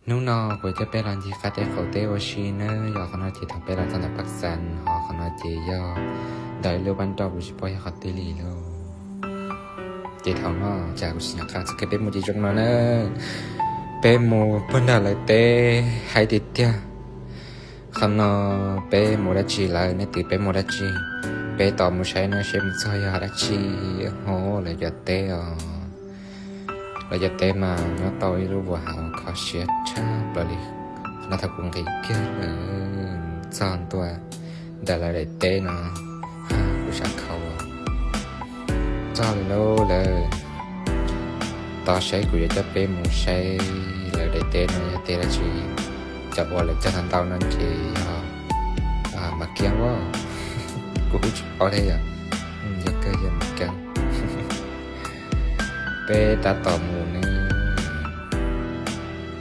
Hnub no kuv coj peb los ncig qab teb qaum teb ua si nawb. Yog qhov no ces thaum peb los txog ntawm Paj Xas, ho qhov no ces yog ntawm ib lub pab nrauj, kuv tsis paub yog qhov twg li lauj. Ces thaum no cas kuv tsis nco qab txoj kev peb mus ces zoo no na. Peb mus puag nram lawv teb, haib tiag tiag. Qhov no peb mus dab tsi lawm, nej twv peb mus dab tsi? Peb tos mus saib no seb mus txog yog dab tsi. Ho lawv cov teb os, lawv cov teb mas nyob tau ib lub vuas hav uas kho siab tshaj plaws li. Qhov no thaum kuv nqis kiag lawm txog ntua ntawm lawv daim teb no, kuv sab khau txog li lauj lawm. Tos saib, kuv yuav coj peb mus saib lawv daim teb no yog teb dab tsi. Cov uas lawv cog ntau ntau no ces yog Mas Kiab as, kuv kuj tsis paub thiab yom. Yog kawg yog Mas Kiab. Peb tab tom mus ne,